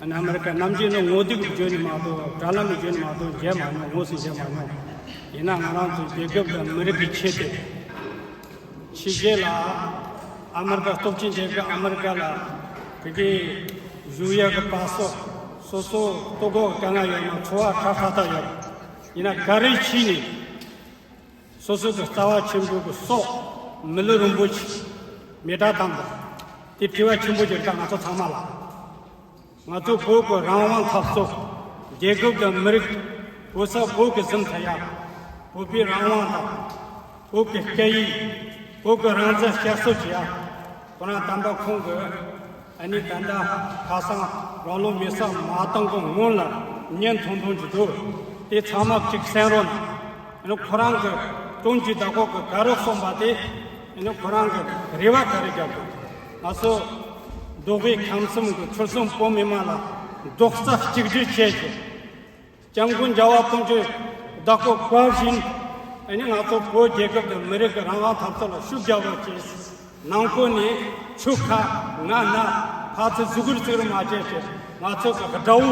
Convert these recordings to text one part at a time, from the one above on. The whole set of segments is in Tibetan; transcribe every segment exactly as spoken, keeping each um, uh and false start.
ཨ་ནི་ཨ་མི་རི་ཀ་ནམ་རྒྱུན་ནི་ངོ་སྡུག་བརྗོད་ནི་མ་གཏོགས། དྲ་ལམ་བརྗོད་ནི་མ་གཏོགས་མཇལ་མ་མྱོང་། ངོ་སུ་མཇལ་མ་མྱོང་། ཡིན་ན་ང་རང་ཚོའི་རྒྱལ་ཁབ་དང་མི་རིགས་ཀྱི་ཆེད་དུ། ཕྱི་རྒྱལ་ལ། ཨ་མི་རི་ཀ་སྟོབས་ཆེན་རྒྱལ་ཁབ་ཨ་མི་རི་ཀ་ལ་གི་གི་བཞུགས་ཡག་གི་པ་སོ་སོ་སོ་ལྟོ་གོས་དཀའ་ངལ་ཡོད་ན། འཚོ་བ་ཁ་ཁ་ཐག་ཡོད། ཡིན་ན་ག་རེ་བྱས་ནས། སོ་སོ་གི་རྩ་བ་ཆེན་པོ་གི་སྲོག་མི་ལུས་རིན་པོ་ཆེ་མེ་སྲེག་བཏང་དང་། དེ་དྲི་བ་ཆེན་པོ་ཅིག་རེད། ད་ང་ཚོ་ཚང་མ་ལ། ང་ཚོ་བོད་ཀྱི་རང་དབང་འཐབ་རྩོད། རྒྱལ་ཁབ་དང་མི་རིགས། བོད་ས་བོད་ཀྱི་ཟིན་ཐུབ་ཡ། བོད་པའི་རང་དབང་དང་། བོད་ཀྱི་སྐད་ཡིག། བོད་ཀྱི་རང་བཙན་བསྐྱར་གསོ་བྱེད་ཡ། ཁོ་རང་དམ་པ་ཁོང་གི། ཨ་ནི་ད་ལྟ་ཁ་སང་རང་ལུས་མེ་སྲེག་མ་བཏང་གོང་སྔོན་ལ་ཉན་ཐུང་ཐུང་གི་འདུག་དེ་ཚང་མ་གཅིག་གསན་རོགས་གནང་། ཨ་ནི་ཁོ་རང་གི་དྲུང་ཆེ་བདག་པོ་གི་ག་རེ་གསུངས་པ་དེ། ཨ་ནི་ཁོ་རང་གི་རེ་བ་ག་རེ་བརྒྱབ་འདུག་ང་ཚོ་མདོ་དབུས་ཁམས་གསུམ་གྱི་ཆོལ་གསུམ་བོད་མི་མང་ལ་རྡོག་རྩ་གཅིག་སྒྲིལ་བྱས་ཏེ། སྐྱབས་མགོན་རྒྱལ་བ་དཔལ་གྱི་བདག་པོ་བཀའ་བཞིན། ཨ་ནི་ང་ཚོ་བོད་རྒྱལ་ཁབ་དང་མི་རིགས་ཀྱི་རང་དབང་འཐབ་རྩོད་ལ་ཤུགས་རྒྱག་རོགས་གྱིས། ནང་ཁུལ་ནས་ཆོལ་ཁ་ང་ན་ཕར་ཚུར་ཟུག་རུ་ཚུག་རུ་མ་བྱས་ཏེ། ང་ཚོ་གི་དགྲ་བོ་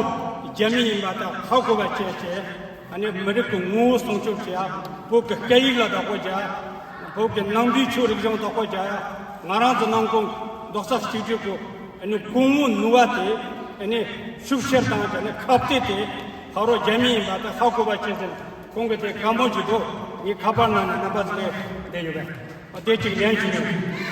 རྒྱ་མི་ཡིན་པ་དེ་ཧ་གོ་བ་བྱས་ཏེ། ཨ་ནི་མི་རིགས་ཀྱི་ངོ་བོ་སྲུང་སྐྱོབ་བྱེད་ཡ། བོད་ཀྱི་སྐད་ཡིག་ལ་བདག་པོ་རྒྱག་ཡ། བོད་ཀྱི་ནང་པའི་ཆོས་རིག་གཞུང་བདག་པོ་རྒྱག་ཡ། ང་རང་ཚོ་ནང་ཁུལ་རྡོག་རྩ་གཅིག་སྒྲིལ་གྱི། ཨ་ནི་གོང་བུ་ནུས་པ་དེ། ཨ་ནི་ཤུགས་ཆེར་བཏང་སྟེ། ཨ་ནི་ཁ་གཏད་དེ་ཕ་རོལ་རྒྱ་མི་ཡིན་པ་དེ་ཧ་གོ་བ་བྱས་ཟིན། ཁོང་གིས་དེ་དགའ་མོ་བྱེད་འདུག་ངས་ཁ་པར་ནང་ནས་རྣམ་པ་ཚོ་ལ་བསྡད་ཡོད་པས། ཨ་དེ་གཅིག་ལན་ཞུ་ཡོད།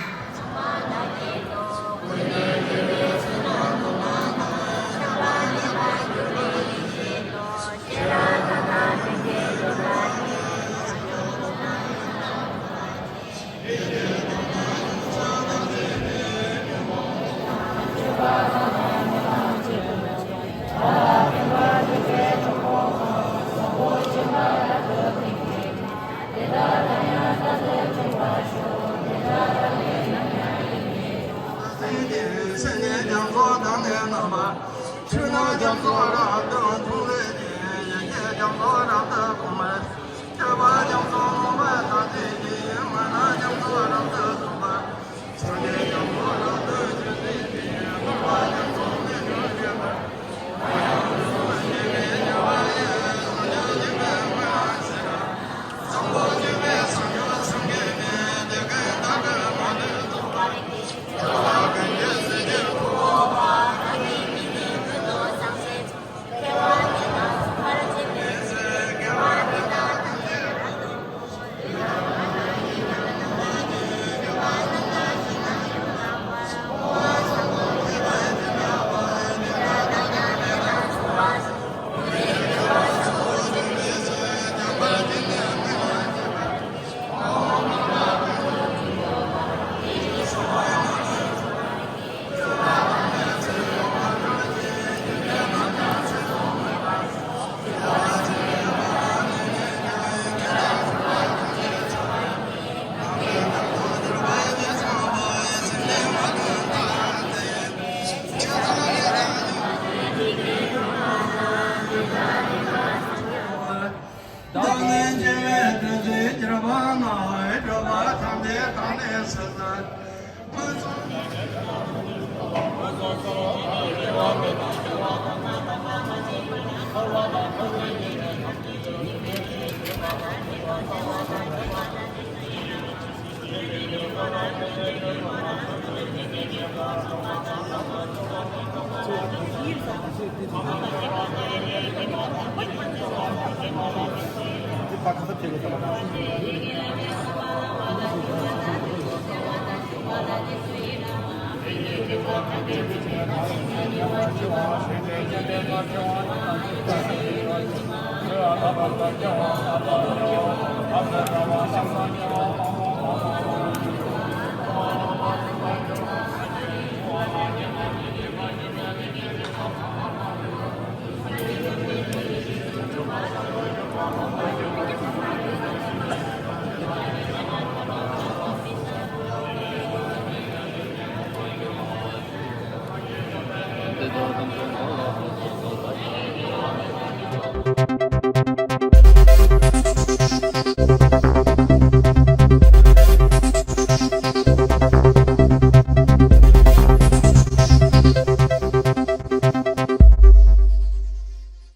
Thank you.